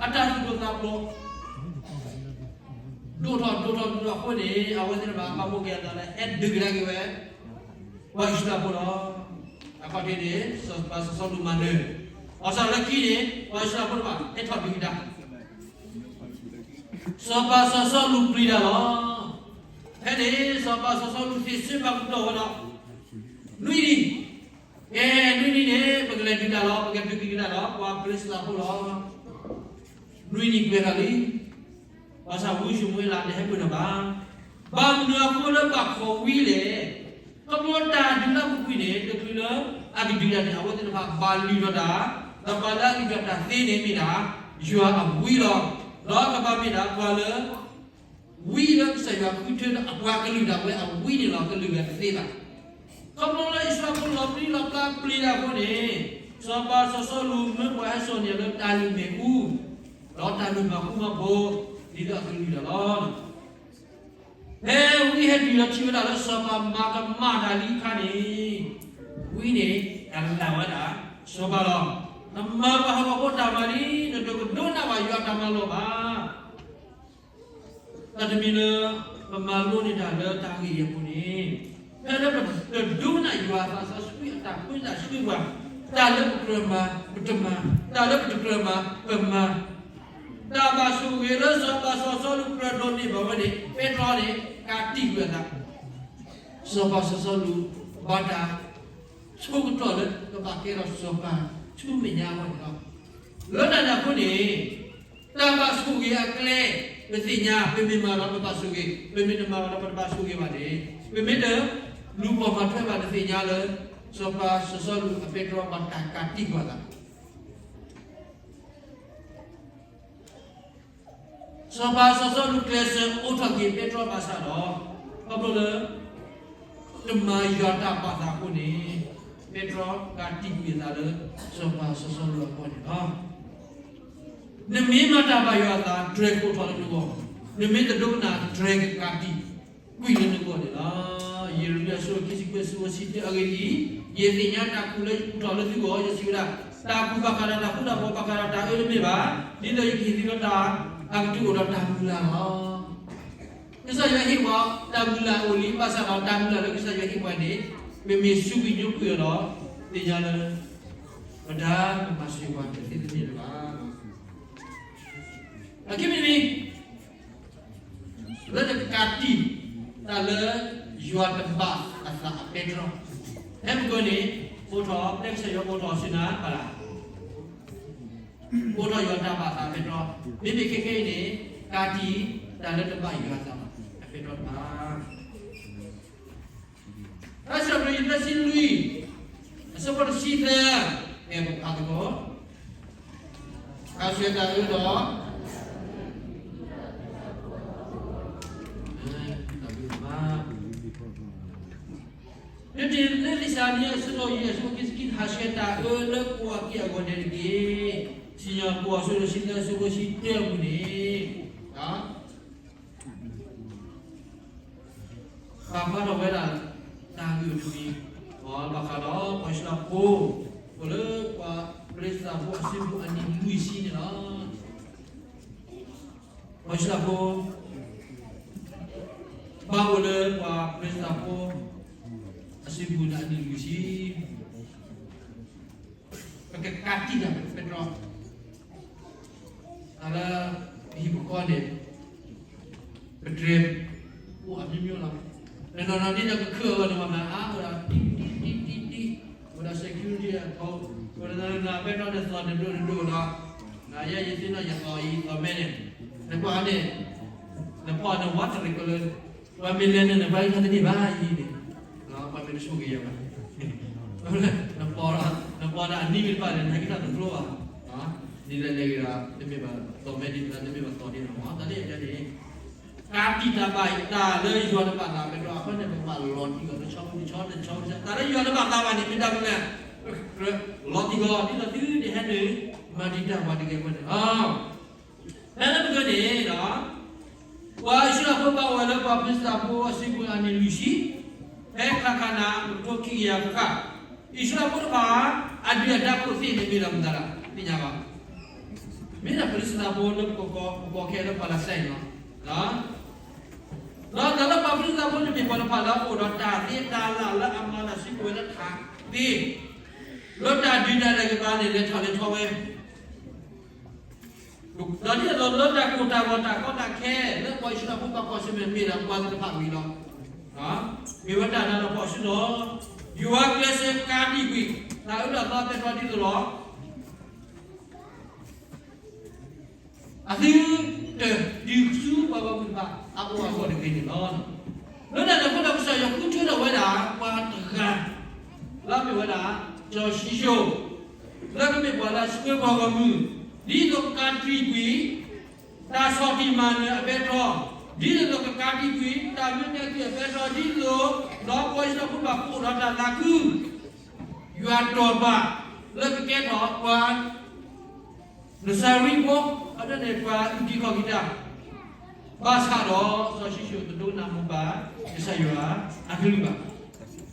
အတၢ်သူၣ်ဒိၣ်သးဖျိး ဒိၣ်ထီၣ်ဒိၣ်ထီၣ်ဒိၣ်ထီၣ်အဃိန့ၣ် အဝဲသ့ၣ်တဖၣ်ဘၣ်မူက့ၤအသးလၢ ဟဲဒုးကဒါက့ၤဝဲ ပှၤအံၣ်စရ့လးဖိလီၤ. အခီၣ်ထံးန့ၣ် စီၤပၤစီၤစီလူးမၤနၢၤ, ဘၣ်ဆၣ်လၢခံန့ၣ် ပှၤအံၣ်စရ့လးဖိတဖၣ် ဟဲထီၣ်ဒုးကဒါ စီၤပၤစီၤစီလူးပျံၤတၢ်လီၤ. ဖဲန့ၣ် စီၤပၤစီၤစီလူးသ့ၣ်ဆၢဘၣ်ကတီၢ်ဝဲဒီး နွံနံၤ, ကဲ နွံနံၤန့ၣ် ပကလဲၤဒုးတၢ်လီၤ, ပကဒုးကဒါက့ၤတၢ်လီၤ ပှၤဖလ့ၡသးဖိလီၤ. နွံနံၤကွဲးထီၣ်လံ, ဘၣ်ဆၣ်ဝံၡမူၤအ့လးတဟဲပၢၢ်ထီၣ်ဘၣ်. ဘၣ်မနုၤအဃိလၢဘၣ်ခိးဝံလဲၣ်. ခီဖျိတၢ်ဒုးလၢအပူၤကွံာ်န့ၣ် တချုးလၢအကဒုးတၢ်န့ၣ် အဝဲသ့ၣ်တဖၣ်ဘၣ်လုၢ်ထီၣ်တၢ်, ဒီးပှၤလၢအလုၢ်ထီၣ်တၢ်သ့န့ၣ်မ့ၢ်ဒၣ် ယွၤအဝံလီၤ. ဒီးကဘၣ်မ့ၢ်ဒၣ်ပှၤလၢ ဝံလၢကစၢ်ယွၤဃုထၢလၢအပှၤကလုာ်ဒၣ်ဝဲအဝံန့ၣ်လီၤ, ကလုာ်ဂၤတသ့ဘၣ်. ခီဖျိလၢအံၣ်စရ့လးဖိလီၤပျံၤလီၤဖျါပျံၤတၢ်အဃိန့ၣ်, စီၤပၤစီၤစီလူးမၢပှၤဟဲစိာ်န့ၢ်လၢတၢ်လုၢ်မ့ၣ်အူ, ဒီးတၢ်လုၢ်မၤဃူမၤဖိး, ဒ်သိးအကလုၢ်ဒၣ်လီၤ. ဖဲဝံဟဲတုၤဒီးထံၣ်ဝဲဒၣ်လၢစီၤပၤမၤကမၣ်တၢ်လံအခါန့ၣ်, ဝံန့ၣ် ကလၢ်ဝဲဒၣ်စီၤပၤလီၤ. နမၤပှၤဟးဂီၤဖိတၢ်မၤလံ, နတကဒိကနၣ်ဘၣ်ယွၤအတၢ်မၤလိာ်ဘၣ်. တၢ်တမံၤလၢ ပမၤလိန့ၢ်တၢ်လၢတၢ်ဂ့ၢ်အံၤအပူၤန့ၣ်, ဖဲလၢပတဒိကနၣ်ယွၤအသးစီဆှံအတၢ်ဃုသးဆှံပှၤ, တၢ်လၢပကြၢးမၤ ပတမၤ, တၢ်လၢပတကြၢးမၤ ပမၤ, တၢ်ဘၣ်ဆိၣ်ဂ့ၤလၢစီၤပၤစီၤစီလူးကြၢးဒိးန့ၢ်ဘၣ်ဝဲန့ၣ် ပဲတြီန့ၣ် ကးတံာ်ကွံာ်အသး စီၤပၤစီၤစီလူး ဘၣ်တၢ်ဆိကတီၢ်လၢ ကဘၣ်ကဲထီၣ်စီၤပၤဆူမဲာ်ညါအဂီၢ်န့ၣ်လီၤ. လၢတၢ်န့ၣ်အဃိန့ၣ်, တၢ်ဘၣ်ဆိၣ်ဂ့ၤအကျဲ ပသ့ၣ်ညါ, ပမ့ၢ်မၤဒီးပဘၣ်ဆိၣ်ဂ့ၤ, ပမ့ၢ်တမၤဒီးပတဘၣ်ဆိၣ်ဂ့ၤဘၣ်န့ၣ်, ပမ့ၢ်တလူၤပိာ်မၤထွဲဘၣ် ပသ့ၣ်ညါလၢ စီၤပၤစီၤစီလူးအပဲတြီဘၣ်တၢ်ကးတံာ်ကွံာ်အသး စီၤပၤစီၤစီလူးကျဲးစၢးအိးထီၣ်က့ၤပဲတြီဘၣ်ဆၣ်ဒီး, ခီဖျိလၢ တမၤယွၤတၢ်ဘၣ်သးအဃိန့ၣ်, ပဲတြီကးတံာ်ကွံာ်အသးလၢ စီၤပၤစီၤစီလူးအဂီၢ်န့ၣ်လီၤ. နမ့ၢ်မၤတၢ်ဘၣ်ယွၤအသး တြဲၤကိးထီၣ်လၢနဂီၢ်, နမ့ၢ်တဒိကနၣ် တြဲၤကကးတံာ်ကွံာ်လၢနဂီၢ်န့ၣ်လီၤ. ယံးရမံယၤ အဆၢခံဆံခွံ အဆၢဖိတဆံတၢ အဂ့ၢ်ဒ်အံၤ, ယသ့ၣ်ညါတၢ်ကူၣ်လၢယကူၣ်ထီၣ်လၢသုဂီၢ်, ယစံးဝဲဒၣ်, တၢ်ကူၣ်ဘၣ်ဃးဒီးတၢ်ဃူတၢ်ဖိး ဘၣ်ဃးဒီးတၢ်အၢတမ့ၢ်ဘၣ်, ဒ်သိးယကဟ့ၣ်သုဒီးတၢ်အကတုၢ်အိၣ်ဒီးတၢ်မုၢ်လၢ်လီၤ. ကစၢ်ယွၤဟ့ၣ်ပှၤတၢ်မုၢ်လၢ်အိၣ်လံ, ဘၣ်ဆၣ်ဒီးတၢ်မုၢ်လၢ်လၢကစၢ်ယွၤဟ့ၣ်ပှၤန့ၣ်, ပမ့ၢ်စူးကွံာ်ညိကွံာ်အီၤဒီး, သ့ၣ်ညါလၢ ပတၢ်မၤစၢၤပှၤတသ့တမ့ၢ်လၢၤဘၣ်. အခံမံၤတမံၤ, လၢတကးတံာ် တၢ်လၢယွၤတဘၣ်အသးအပဲတြီ, ဖဲမုၢ်ကီၢ်န့ၣ်, အိးထီၣ် ဖဲကစၢ်ယွၤအိးထီၣ်ဆူနၤဘၣ်လၢ အိးထီၣ်ယွၤတၢ်ဘၣ်သးအပဲတြီ, မ့မ့ၢ်ခဲခဲအံၤန့ၣ်, ကးတံာ် တၢ်လၢတဘၣ်ယွၤအသးအပဲတြီတဖၣ် အဆၢဖးယံာ်သၢဆံလွံၢ်, အဆၢဖိတဆံသၢ, ကဲပဖးသကိး, ဟးဆှဲးတၢ်အၢဒီး, ဒ်တ့ၢ်လၢလံာ်စရၤနံ အဆၢဒိၣ်ယဲၢ် အဆၢဖိခံဆံခံ, ဟးဆှဲးတၢ်အၢလၢကိးအက့ၢ်အဂီၢ်ဒဲးတက့ၢ်. စံၣ်ညီၣ်ကွီၢ် အဆၢဒိၣ်တဆံသၢ အဆၢဖိတဆံတၢအပူၤန့ၣ် ပာ်ဖျါထီၣ်ဝဲဒၣ် တၢ်ဂ့ၢ်တမံၤ, ဘၣ်ဃးဒီးပှၤအံၣ်စရ့လးဖိ, အိၣ်လၢပှၤဖလ့ၡသးဖိအစုပူၤအနံၣ်လွံၢ်ဆံန့ၣ်လီၤ. ပှၤအံၣ်စရ့လးဖိ, ဘၣ်အိၣ်လၢပှၤဖရံးစတၢ်ဖိ အစုပူၤန့ၣ်အနံၣ်လွံၢ်ဆံ, ပကကးတံာ်တၢ်ပဲတြီ, တၢ်လၢပဟံၣ်ပဃီန့ၣ် ပတြဲၤအိၣ်အမျိုးမျိုးလီၤ. တနီၤနီၤဒ်သိးကခုၣ်အဂီၢ်န့ၣ် ပှၤမၤအါအိၣ်ဒီးတံၢ်တံၢ်တံၢ်တံၢ်တံၢ်, အိၣ်ဒီး security အထိ, အိၣ်ဒီးနပဲတြီန့ၣ်သီၣ်တဒိၣ်တဒိၣ်ဒီး, နယဲယသ့ၣ်နီၣ်ယသီၣ်အံၤသီၣ်မဲန့ၣ်, နကွၢ်န့ၣ်, နဖီၣ်န့ၣ်ဝးတရံးကလၢ, ပှၤမ့ၢ်လဲၤန့ၣ် နပှၤအံၤထီၣ်တန့ၢ်ဘၣ်အံၤန့ၣ်, ပှၤမ့ၢ်တဆိၣ်ဂ့ၤယၤဘၣ် နပီၤ, နပီၤဒီးအနံၣ်မ့ၢ်တဘၣ်န့ၣ် နဟဲက့ၤထီၣ်တကျိဘၣ်, ဒ်လဲၣ်လဲၣ်ဂ့ၤဒီး တမ့ၢ်ဘၣ်သီၣ်မဲဒ်သိး တမ့ၢ်ဘၣ်သီၣ်ဒ်န့ၣ်မ့ၢ် တၢ်လၢယတဲန့ၣ်, ကးတံာ်တၢ်ဘၣ်တၢ်လၢယွၤတဘၣ်သး ပဲတြီအဃိန့ၣ် ပကဘၣ်လီၤတံၢ်လီၤ တဆီတဆီတဆီတဆီ တၢ်လၢယွၤတဘၣ်သးဘၣ်န့ၣ် မ့ၢ်တၢ်မနုၤလဲၣ်, လီၤတံၢ်လီၤ ဒ်သိးသုတဟဲနုာ် မၤတံာ်တာ်ပှၤတဂ့ၤအဂီၢ်န့ၣ်လီၤ. ဖဲလၢပကန့ၣ်ဒီး ပှၤအံၣ်စရ့လးဖိဘၣ်အိၣ်ဝဲလၢပှၤဖရံးစတၢ်ဖိအစုပူၤအနံၣ်လွံၢ်ဆံ, ဖဲခါခါနၤ တကထိခံကယၤဃၣ်ဃၣ်, အံၣ်စရ့လးဖိတဖၣ် အဒုၣ်အဒါခိၣ်သ့ၣ်န့ၣ်မ့ၢ်ဒၣ်မတၤလဲၣ် သ့ၣ်ညါဘၣ်, မ့ၢ်ဒၣ်ဖရံးစတၢ်ဖိလၢပကကိးခဲလၢပှၤလၢစဲအံၤလီၤ. ဒီးတၢ်လၢပှၤဖရံးစတၢ်ဖိန့ၣ်မ့ၢ်ပှၤတဖၣ်လၢအအိၣ်ဒီးတၢ်သ့တၢ်လၢ်လၢအမၤတၢ်စုကဝဲၤလၢထးသ့ ဒီးတၢ်ဒုးတၢ်လဲၤကပၤန့ၣ် လဲၤထီၣ်လဲၤထီဝဲ, ဒီးဒ်သိးလၢတၢ်ကိၢ်တၢ်ဂီၤတၢ်ကီတၢ်ခဲ လၢပှၤအံၣ်စရ့လးဖိဘၣ်ကွၢ်ဆၢၣ်မဲာ်မ့ၢ်ဒၣ်ပှၤသ့ၣ်တဖၣ်ဝံၤလီၤ. မ့ၢ်ဝဲတၢ်နးလီၤဖီၣ်ဆူလီၤ. ယွၤကျဲးစၢးကးတံာ်ကွံာ် တၢ်အၢတၢ်သီပဲတြီဒ်သိးလီၤ. အသုတဒုးဆူပှၤဂီၢ်မုၢ်တဖၣ် အအိၣ်အဂီၢ်တဂ့ၤန့ၣ်လီၤ. လၢတၢ်န့ၣ်အဃိဒီး ကစၢ်ယွၤဃုထၢထီၣ်ဝဲဒၣ် ပှၤတဂၤ လၢအမ့ၢ်ဝဲဒၣ် စီၤၡံၣ်ၡိၣ် လၢကမ့ၢ်ပှၤလၢအဆှၢပှၤဂီၢ်မုၢ် ဒ်သိးကကးတံာ်ကွံာ် တၢ်ဆီၣ်တံၢ်မၤနၢၤအပဲတြီ, ဒ်သိးကကးတံာ်ကွံာ် တၢ်မၢကဲကုၢ်အပဲတြီ ဒ်သိး ဒီးပှၤအံၣ်စရ့လးဖိဘၣ်ကအိၣ်ဒီးတၢ်သးခု ယွၤတီၢ်ပာ် လၢကကဲထီၣ်ပှၤ နစၤရံဖိ, အဒိန့ၣ် ပှၤအုၣ်က့ၤခီၣ်က့ၤတၢ်, ဘၣ်ဆၣ်ဒီး စီၤၡံၣ်ၡိၣ်တဒိကနၣ်မိၢ်ပၢ် ကစၢ်ယွၤအကလုၢ်ဘၣ်.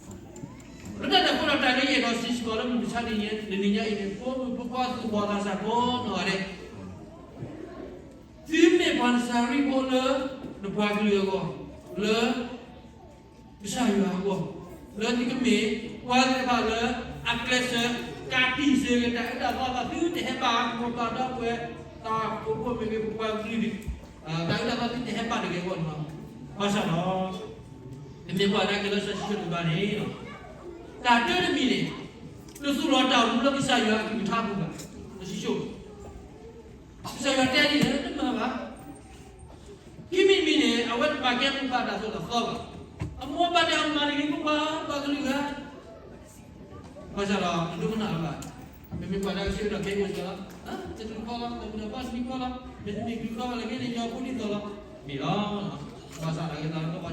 လၢတၢ်န့ၣ်အဃိဒီး တၢ်လၢယအဲၣ်ဒိးစံးစ့ၢ်ကီးလၢမုၢ်မဆါတနံၤညါအံၤန့ၣ် ဖိမုၣ်ဖိခွါသူၣ်ဘီၣ်သးစၢ်ဖိနီၢ်ဂၤဒဲး, သုမ့ၢ်ပှၤနစၤရံဖိလၢ နပှၤကလုာ်အဂီၢ်, လၢ ကစၢ်ယွၤအဂီၢ်, လၢသုကမ့ၢ် ပှၤသ့ၣ်တဖၣ်လၢ အကျဲးစၢး ကးတံာ်စၢၤက့ၤတၢ်အၢတၢ်သီဘၣ် သုတဟဲဘၣ် မိၢ်ပၢ်ဒီပုၢ်ဝဲၢ် တၢ်အိၣ်ဖှိၣ်မ့ၢ်ဂ့ၤ ပပှၤကလုာ် တၢ်အၢတၢ်သီသုတဟဲဘၣ်တဂ့ၤအဂီၢ်န့ၣ်လီၤ. ဘၣ်ဆၣ်ဒီး တမ့ၢ်ပှၤဒၣ်က့ၤလၢစီၤၡံၣ်ၡိၣ်တဂၤဘၣ်န့ၣ်လီၤ. တၢ်တၢတမံၤန့ၣ် တသူၣ်လီၤတၢ်အိၣ်မူလၢကစၢ်ယွၤအကလုၢ်ကထါပူၤဘၣ်, စီၤၡံၣ်ၡိၣ် ကစၢ်ယွၤတဲဒ်လဲၣ် တမၤဘၣ်. ခံမံၤတမံၤန့ၣ် အဝဲတဘၣ်ကဲမိၢ်ပၢ်တၢ်သိၣ်တၢ်သီဘၣ်. အမိၢ်အပၢ်တဲအမၤတဂ့ၤ မိၢ်ပၢ် ပှၤကလုာ်ဂၤ ဘၣ်ဆၣ်ဒီး တဒိကနၣ်လၢၤဘၣ်. ပမ့ၢ်ကွၢ်တၢ်ကစီၣ်ဒီး ခဲအံၤအိၣ်စ့ၢ်ကီးလီၤ, တချုးခီလီၤ ကိးပူၤဒီးဘၣ်တနံၤခီလီၤ, မ့တမ့ၢ်ချုးခီဘၣ်လၢက့န့ၣ် ညီဖိဒ်သိးလီၤ, မ့ၢ်လီၤ. ဘၣ်ဆၣ်ဒီး ကသးလၢပှၤညၣ်ထံန့ၣ် ညၣ်ထံတ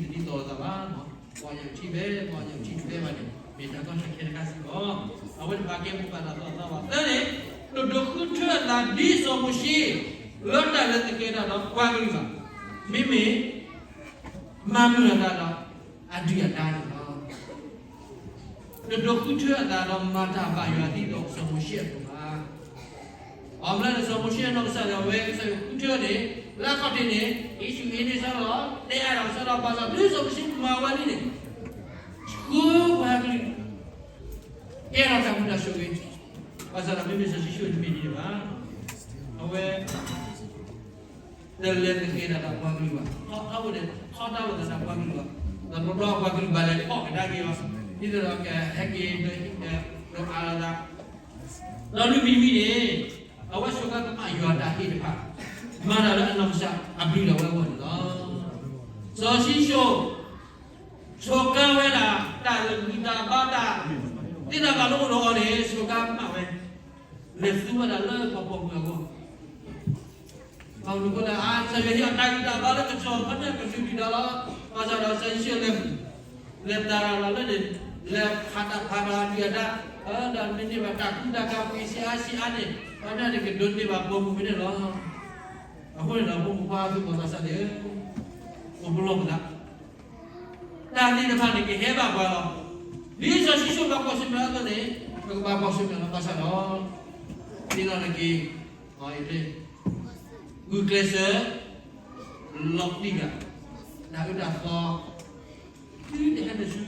ဒ်သိးလိာ်သးဘၣ်, ပှၤညၣ်ထံဖဲ ပှၤညၣ်ထံတဖဲဘၣ်န့ၣ် မ့ၢ်တၢ်ကီတၢ်ခဲတခါစ့ၢ်ကီး, အဝဲတဘၣ်ကဲမိၢ်ပၢ်တၢ်သိၣ်တၢ်သီဘၣ်. သၢန့ၣ် တဒိးဃုထၢအသးဒ်စီၤမိၤၡ့ လၢတၢ်လဲၤသကဲာ်တၢ်ဒီးပှၤကလုာ်ဘၣ်. မ့မ့ၢ် မၤမုာ်အသးဒီး အဒုၣ်အဒါန့ၣ်လီၤ. တဒိးဃုထၢအသးဒီးမၤတၢ်ဘၣ်ယွၤဒ်သိးစီၤမိၤၡ့အသိးဘၣ်. အီၤမ့ၢ်လၢစီၤမိၤၡ့အနီၢ်ကစၢ်ဒီး အဝဲကစၢ်ယွၤဃုထၢန့ၣ် လၢအခီၣ်ထံးန့ၣ် အ့ၣ်ရှူၣ်အ့န့ဆၢလီၤ, တဲအါထီၣ်ကစၢ်ဒီး ဘၣ်ဆၣ်ဒ်စီၤမိၤၡ့မၤဝဲလံန့ၣ် ဆှၢပှၤကလုာ် ကဲထီၣ်တၢ်မုာ်တၢ်ဆိၣ်ဂ့ၤ, ဘၣ်ဆၣ်ဒီးမ့မ့ၢ်စီၤၡံၣ်ၡိၣ်တမ့ၢ်ဒ်န့ၣ်ဘၣ်. အဝဲ တလဲၤသကဲာ်တၢ်ဒီးပှၤကလုာ်ဘၣ်. ထီထီၣ်ဝဲန့ၣ် ထီဒါလိာ်သးဒီးပှၤကလုာ်ဘၣ်. ဒီးတဘျီဘျီပှၤကလုာ်ဘၣ်လဲၤထီၣ်ကဒါက့ၤအီၤ, ဒ်သိးဒီးကဟဲက့ၤဒီးအါလီၤသး, ဒီးလွံၢ်မံၤတမံၤန့ၣ် အဝဲဆိးကါကမၣ်ယွၤတၢ်ဟ့ၣ်တဖၣ်, မၤတၢ်လၢအနီၢ်ကစၢ်အဘျုးဒၣ်ဝဲအဂီၢ်န့ၣ်လီၤ. စီၤၡံၣ်ၡိၣ် ဆိးကါဝဲဒၣ် တၢ်ဂံၢ်တၢ်ဘါတၢ် သ့ၣ်တၢ်ဘၣ်လၢအိၣ်ဒီးအီၤန့ၣ် ဆိးကါကမၣ်ဝဲ, လဲၤသူဝဲဒၣ်လၢပှၤပိာ်မုၣ်အဂီၢ် ဘၣ်မနုၤအဃိလဲၣ်, ကစၢ်ယွၤဟ့ၣ်အီၤတၢ်ဂံၢ်တၢ်ဘါလၢကစီၤခီန့ၣ်ကဒုးဒံးဒီးလီၤ. ဘၣ်ဆၣ်ဒီးစီၤၡံၣ်ၡိၣ်လဲၤ, လဲၤတၢ်ရၤလီၤလၢန့ၣ်, လဲၤဖးတၢ်ဖးတၢ်အဒုၣ်အဒါ, ဒီးမ့ၢ်န့ၢ်ဘၣ်တၢ်ကူတၢ်ကၤဝံၤဆံးအါဆံးအါန့ၣ်, ခီန့ၣ်ကဒိးန့ၢ်ဘၣ်ပိာ်မုၣ်ဖဲန့ၣ်လီၤ. အဃိန့ၣ်ဒီး ဖိမုၣ်ဖိခွါသူၣ်ဘီၣ်သးစၢ်သ့ၣ်ဧၢ, အိၣ်ပလီၢ်ပသး တၢ်သ့ၣ်တဖၣ်န့ၣ် ကဟဲဘၣ်ပှၤလီၤ. ဒ်စီၤၡံၣ်ၡိၣ်ဘၣ်ကွၢ်ဆၢၣ်မဲာ်အသိးန့ၣ် ပကဘၣ်ကွၢ်ဆၢၣ်မဲာ်လီၤ. ဘၣ်ဆၣ်ဒီး သ့ၣ်နီၣ်ထီၣ်က့ၤ ဂုာ်ကျဲးစၢး လီၤတံၢ်ဂၤ, တၢ်အၢတၢ်သီ သုတဟဲနုာ်ဆူ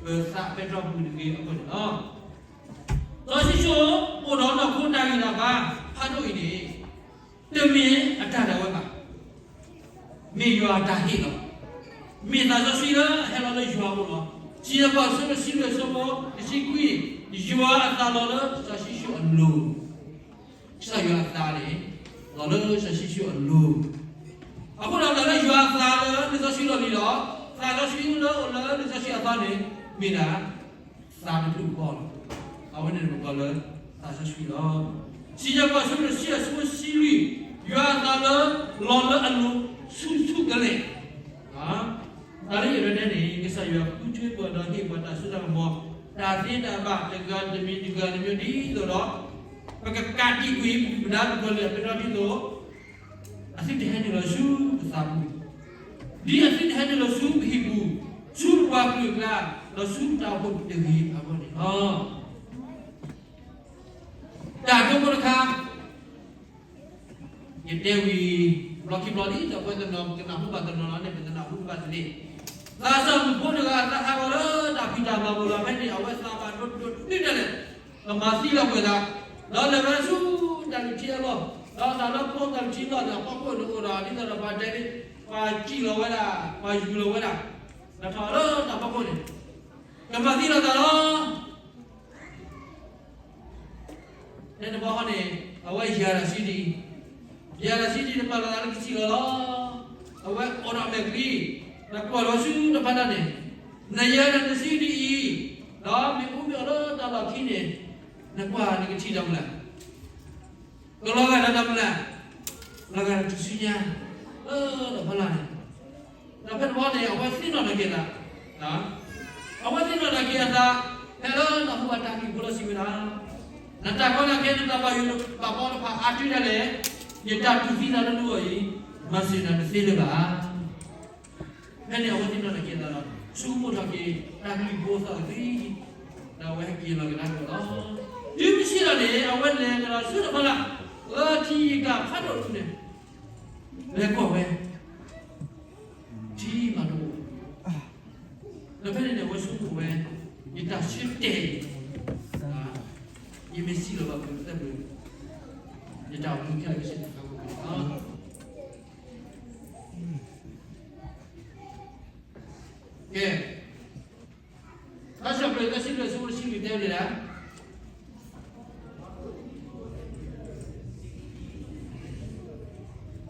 ပသးပဲတြီပူၤတဂ့ၤအဂီၢ်န့ၣ်လီၤ. စီၤၡံၣ်ၡိၣ် အိၣ်ဒီးနီၢ်ခိတၢ်ဂံၢ်တၢ်ဘါဖးဒိၣ်အံၤန့ၣ် တမ့ၢ်အတၢ်ဒၣ်ဝဲဘၣ်. မ့ၢ်ယွၤအတၢ်ဟ့ၣ်လီၤ. မ့ၢ်သးစီဆှံလၢအဟဲလီၤလၢယွၤအအိၣ်လီၤ. စံးထီၣ်ပတြၢၤအဆၢဒိၣ်တဆံလွံၢ်အဆၢဖိတဆံခွံ, ယွၤအသးလီၤလၢစီၤၡံၣ်ၡိၣ်အလိၤ, ကစၢ်ယွၤအသးန့ၣ် လီၤလၢစီၤၡံၣ်ၡိၣ်အလိၤ, အဃိဒီးတၢ်လၢယွၤအသးလၢလံာ်စီဆှံလီၢ်လံၤဒီး သးစီဆှံလၢအအိၣ်လၢလံာ်စီဆှံအသီန့ၣ် မ့ၢ်ဒၣ် သးတဖျၢၣ်ဃီလီၤ. အဝဲန့ၣ်ပကိးလၢ သးစီဆှံလီၤ. စံးထီၣ်ပတြၢၤအဆၢဒိၣ်တဆံအဆၢဖိတဆံလွံၢ်, ယွၤအသးလၢ လီၤလၢအလိၤဆူၣ်ဆူၣ်ကလဲာ် တၢ်လၢယအဲၣ်ဒိးတဲန့ၣ် ကစၢ်ယွၤဃုထၢပှၤဒီးဟ့ၣ်ပှၤတၢ်စိတၢ်ကမီၤ, တၢ်သ့တၢ်ဘၣ်တဂၤတမံၤတဂၤတမံၤဒ်သိးဒီး ပကကးတံာ်ကွံာ်ပဒုၣ်ပဒါပကီၢ်လံၢ်အပဲတြီဒ်သိး အသုတဟဲနုာ်လီၤဆူပသးပူၤ, ဒ်အသုတဟဲနုာ်လီၤဆူပဟံၣ်ပူၤ, ဆူပပှၤကလုာ်အကျါ, ဒီးဆူပတၢ်အိၣ်ဖှိၣ်တဂ့ၤအဂီၢ်န့ၣ်လီၤ. တၢ်ဒိဖိတခါ ယတဲဝံၤ ဘျီခံဘျီလံ ဒီးပဝဲတနီၤကနၢ်ဟူဘၣ်တနီၤလီၤန့ၣ် ပတနၢ်ဟူဘၣ်တန့ၣ်, သးစီၣ်မုၣ်ဖိတဂၤ သးဟးဂီၤလၢတၢ်ဖံးတၢ်မၤပူၤလီၤ. ဖဲန့ၣ် အဝဲသးဘၣ်ဒိဒိၣ်တုၤဒၣ်လဲာ်, ကမၤသံလီၤကွံာ်သး, ဒီးလဲၤဝဲဆူတၢ်လုၢ်ထံအလီၢ်, ဒီးတၢ်လၢဖိတၢ်လုၢ်ထံအလီၢ်န့ၣ် အဖီခိၣ်န့ၣ်အိၣ်ဒီး ဒ်သိးဒီးပှၤတဲ ပှၤစံၣ်လီၤဝဲဒၣ် ပှၤယူၤလီၤဝဲဒၣ်, ဒီးထီၣ်လၢတၢ်ဖီခိၣ်န့ၣ် ကမၤသံလီၤသးလီၤ. ဖဲန့ၣ်တဘျီဃီန့ၣ် အဝဲယၤတၢ်ဆံဒံး, ယၤတၢ်ဆံဒံးန့ၣ် ပာ်လီၤသးလၢကစံၣ်လီၤလီၤ. အဝဲအိးထီၣ်မဲာ်ချံ, ဒီးကွၢ်လီၤဆူတဖးဒၣ်န့ၣ်, နယၤတၢ်တဆံဒံးအံၤ, ဒီးမ့ၣ်အူမ့ၢ်အီၣ်လၢတၢ်လီၢ်ခံန့ၣ်, နကွၢ်နကထံၣ်တၢ်မနုၤလဲၣ်, ကလီၤဂာ်ဒီးတၢ်မနုၤလဲၣ်, လီၤဂာ်ဒီးထူၣ်စုညါ လၢတၢ်ဖီလာ်န့ၣ်, ဒီးဖဲတဘျီန့ၣ် အဝဲသ့ၣ်နီၣ်ထီၣ်က့ၤအသး, အဝဲသ့ၣ်နီၣ်ထီၣ်က့ၤအသး, ဖဲလၢတၢ်ဟူဘၣ်တၢ်ကလုၢ်ဖိလီၤစံးဝဲဒၣ်, နတၢ်ကီတၢ်ခဲ နတၢ်ဘၣ်ယိၣ်ဘၣ်ဘီတဖၣ်အါတုၤဒၣ်လဲာ်, ယတၢ်တူၢ်သံသးလၢနဂီၢ်အံၤ, မၤစၢၤနၤတသ့လၢၤဘၣ်. ဖဲန့ၣ်အဝဲသ့ၣ်နီၣ်ထီၣ်က့ၤအသးဒီး ဆိကမိၣ်ထီၣ်က့ၤ တၢ်ကလုၢ်ဖိသီၣ်ကသံ, ဒီးအဝဲဟဲက့ၤလီၤကဒါက့ၤလီၤ. တုၤမုၢ်ဆ့ၣ်ထီၣ်န့ၣ် အဝဲလဲၤကဒီးဆူတဖီလာ်, လၢထံယံၤကဖးဒိၣ်တဖျၢၣ်န့ၣ်, လဲၤကွၢ်ဝဲ ထံမၤတအိၣ်, ဒီးဖဲန့ၣ်န့ၣ် အဝဲဆိကမိၣ်ဝဲ, ယတၢ်ဆၢတဲာ်အံၤ, ယမ့ၢ်စံၣ်လီၤဘၣ်ပသးပူၤ, ယတၢ်အိၣ်မူခဲလၢာ်ကဆ့တခါပူၤလီၤ. ကဲ, တၢ်ဆၢပျၢၤတဆံလွံၢ်အဆၢဖိတဆံလွံၢ်တဲဝဲဒၣ်,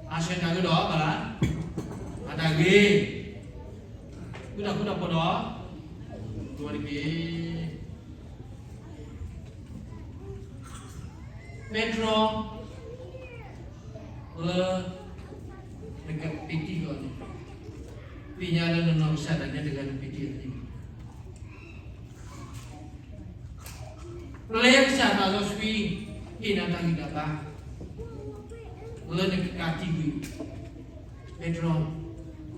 အဆၢတၢ်ဂ့ၤဒီး ဘၣ်လၢ အတၢ်ဂ့ၤ, ဃုတၢ်ဃူတၢ်ဖိးဒီး ဒိတက့ၢ်. ပဲတြီ လၢ နကပ့ၤတံၢ်အီၤန့ၣ်, သ့ၣ်ညါလၢနနီၢ်ကစၢ်ဒၣ်နဲတဂၤနပ့ၤတံၢ်အီၤန့ၣ်, ပျဲကစၢ်သးစီဆှံ ဟ့ၣ်နၤတၢ်ဂံၢ်တၢ်ဘါ လၢနကကးတံာ်ကွံာ်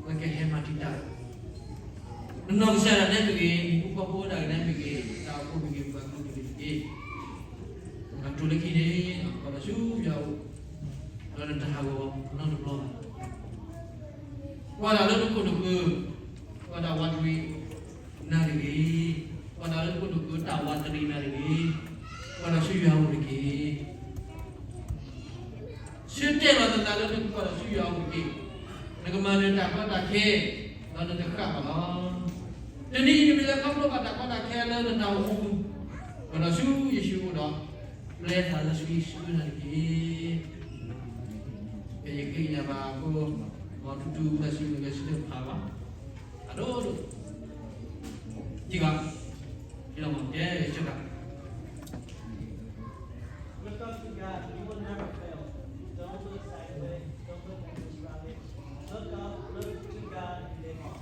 ပဲတြီ လၢကဟဲမၤတံာ်တာ် နနီၢ်ကစၢ်ဒၣ်နဲမ့ၢ်ဂ့ၤ, နဖိဃီဖိဒၣ်နဲမ့ၢ်ဂ့ၤ, တၢ်အိၣ်ဖှိၣ်မ့ၢ်ဂ့ၤ, ပှၤကလုာ်မ့ၢ်ဂ့ၤ, အတိၢ်လၢခံန့ၣ် ကွၢ်ဒီးဆူယွၤအအိၣ်, ဒီးနတဟးဂီၤနီတဘျီဘၣ်. ကွၢ်တၢ်လၢနခိၣ်နဃၢၤ, ကွၢ်တၢ်ဝးတရံး နၤတဂ့ၤ, ကွၢ်တၢ်လၢနခိၣ်နဃၢၤတၢ်ဝးတရံးနၤတဂ့ၤ, ကွၢ်တၢ်ဆူယွၤအအိၣ်တက့ၢ်. ဆၢတဲာ်လီၤနသးလၢနကကွၢ်တၢ်ဆူယွၤအအိၣ်တက့ၢ်. နကမၤနၢၤတၢ်ကီတၢ်ခဲ, ဒီးနတဃၣ်ဘၣ်လီၤ. တနံၤအံၤနမ့ၢ်လဲၤခီဖျိဘၣ်တၢ်ကီတၢ်ခဲလၢနတၢ်အိၣ်မူပူၤ, ကွၢ်တၢ်ဆူယ့ၣ်ၡူးအအိၣ်ဒီး, ပျဲသးစီဆှံဆူနၤတက့ၢ်. ကဲယဃ့ကညးဘၣ်အဃိ, မ်သုတၢ်စံးမုၢ်ဂဲၤဆၢထၢၣ်ဖးဘၣ်, အဒိဒိၣ်, ထံၣ်ဘၣ်, ထံၣ်လီၤမး, ကဲ, ဆၢက, Look up to God. He will never fail. Don't look sideways. Don't look at the surroundings. Look up, look to God and live on.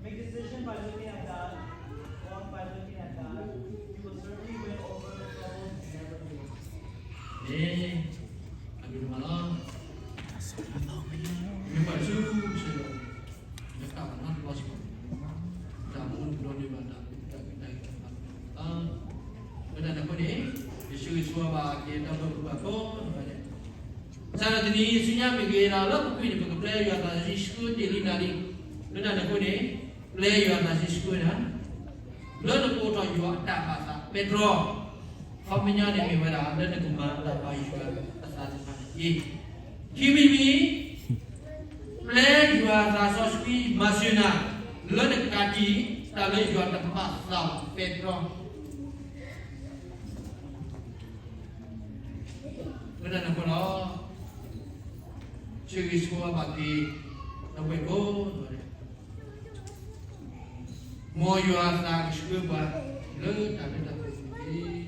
Make decision by looking at God. Walk by looking at God. You will certainly win over the troubles and never lose. အၤမ့ၣ်, အၤမ့ၣ်တမးလီၤ. မ့ၢ်ပှၤဆူဆူ, နကဘၣ်နီတဘျီစ့ၢ်ကီး, တၢ်မူတဘျီန့ၣ်ဘၣ်တၢ်, တၢ်ကတၢၢ်ကတၢၢ်, လၢတၢ်န့ၣ်အဃိန့ၣ်, ယဆၢဂ့ၤဆၢဝါဘၣ်က့ၤတၢ်ဘျုးပှၤကိးဂၤဒဲး, စးထီၣ်တနံၤအံၤဆူညါမ့ၢ်ဂ့ၤဒီး လၢပူၤကွံာ်န့ၣ် ပက ပျဲယွၤအသးစီဆှံဆှၢတ့ၢ်လံနၤလံ. လၢတၢ်န့ၣ်အဃိန့ၣ်, ပျဲယွၤအသးစီဆှံဆှၢနၤ, လၢနကအိၣ်ထီၣ်ယွၤအတၢ်ဘၣ်သးပဲတြီ. ခီပညီန့ၣ်မ့ၢ်ဝဲဒၣ် လၢနကမၤတၢ်ဘၣ်ယွၤအသးတဖၣ်န့ၣ်တက့ၢ်. ခံမံၤတမံၤ, ပျဲယွၤအသးစီဆှံမၤစၢၤနၤ, လၢနကကးတံာ်တၢ်လၢယွၤတဘၣ်သးဘၣ်ပဲတြီ. လၢတၢ်န့ၣ်အဃိဒီး, ဆၢဂ့ၤဆၢဝါဘၣ်က့ၤ ဒီပုၢ်ဝဲၢ်ကိးဂၤဒဲး, မ်ယွၤအသးကဆှၢပှၤ လၢတၢ်ဘျုးတၢ်ဖှိၣ်န့ၣ်တက့ၢ်.